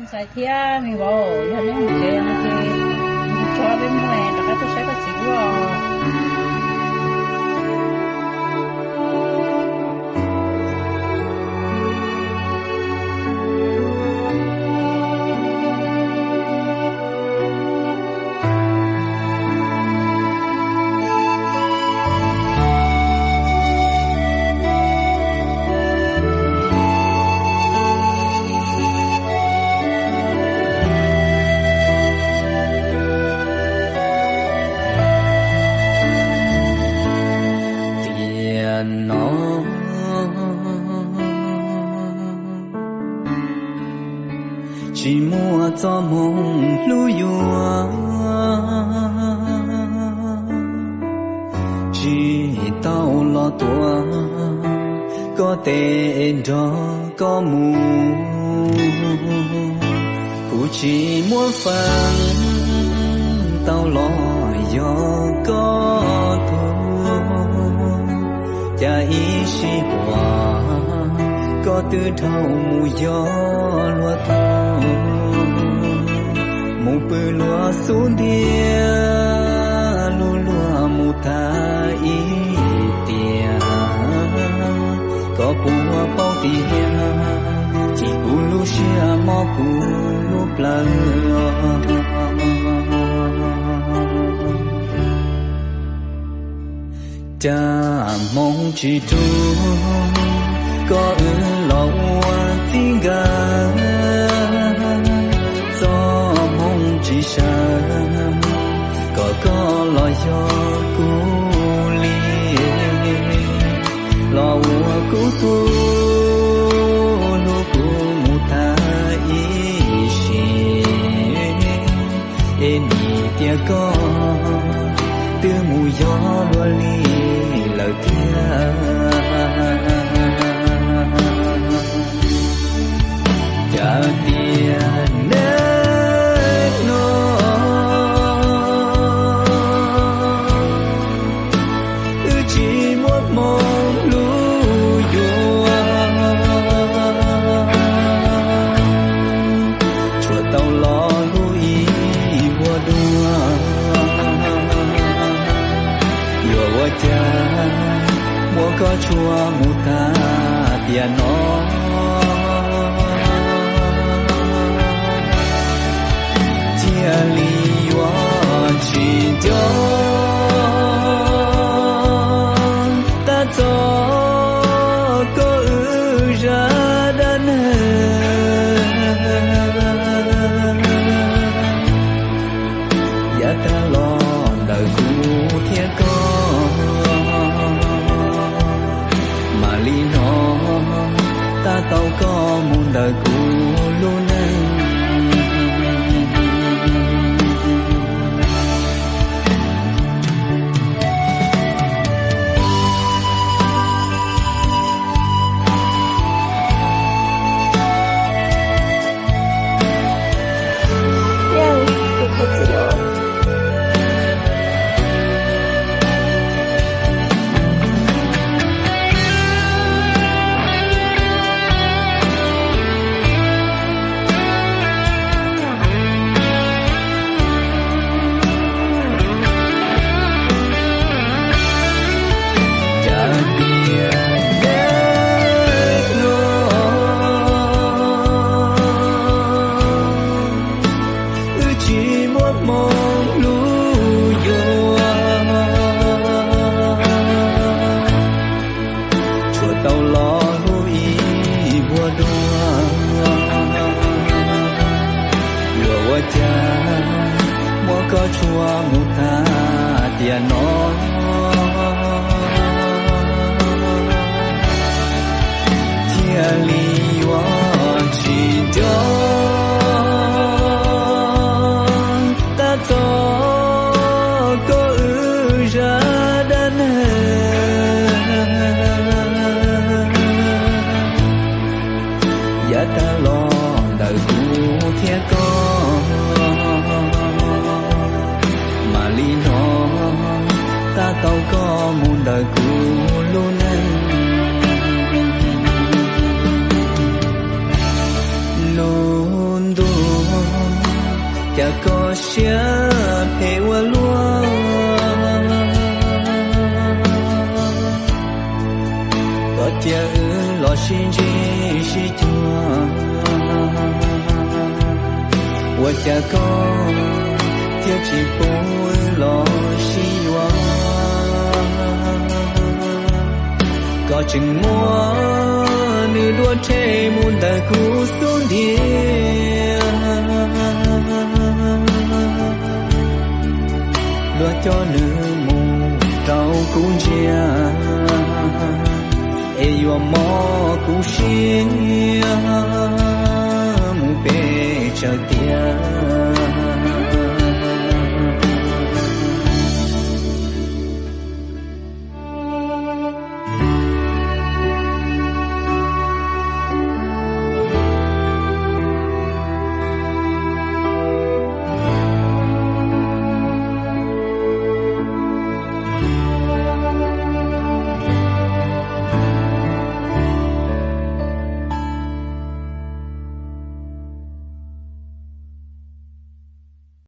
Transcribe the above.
Ntxhais thiab me vauv, yog neb mus kev no ces tso peb mus rov qab tuaj saib koj txiv ua. Tiam no tsis muaj txoj hmoov hlub yuav, tsis tau los tuav koj tes nrog koj mus. Kuv tsis muab feem tau los yog koj tug, cas ib sij huam koj twb dhau mus yog luag tug, mus pw luag xub ntiag, luag luag mus tag ib tiam. Koj puas paub tiag, chim kuv lub siab mob kuv lub plawv. Cas hmoov tsis rub koj wb los ua txij nkawm, txoj hmoov tsis sawv kom koj los yog kuv li, los ua kuv tug, hlub kuv mus tag ib sim. Es nim tiam koj twb mus yog luag li lawm tiag. Cas tiam neej no wb tsis muaj hmoo hlub yuav, tsuas tau los hlub ib vuag dua. Yuav ua cas muab koj tshuav mus tag tiam no, thiaj li yuav tsis nco tab txog koj wb zaj dab neeg. Yav tag los ntawm kuv thiab koj, mam li hnov tab tau koj mus ntawm kuv lub neej. Cas tiam neej no wb tsis muaj hmoo hlub yuav, tsuas tau los hlub ib vuag dua. Yuav ua cas muab koj tshuav mus tag tiam no, thiaj li yuav tsis nco tab txog koj wb zaj dab neeg. Yav tag los ntawm kuv thiab koj, mam li hnov tab tau koj mus ntawm kuv lub neej. Lub Ntuj, cas koj siab phem ua luaj, koj cia wb los sib ntsib sib cuag, ua cas koj thiaj tsis pub wb los sib yuav. Koj tseem muab nws dua rhe mus ntawm kuv xub ntiag, luag coj nws mus rau kuv ntsia, es yuav mob kuv siab.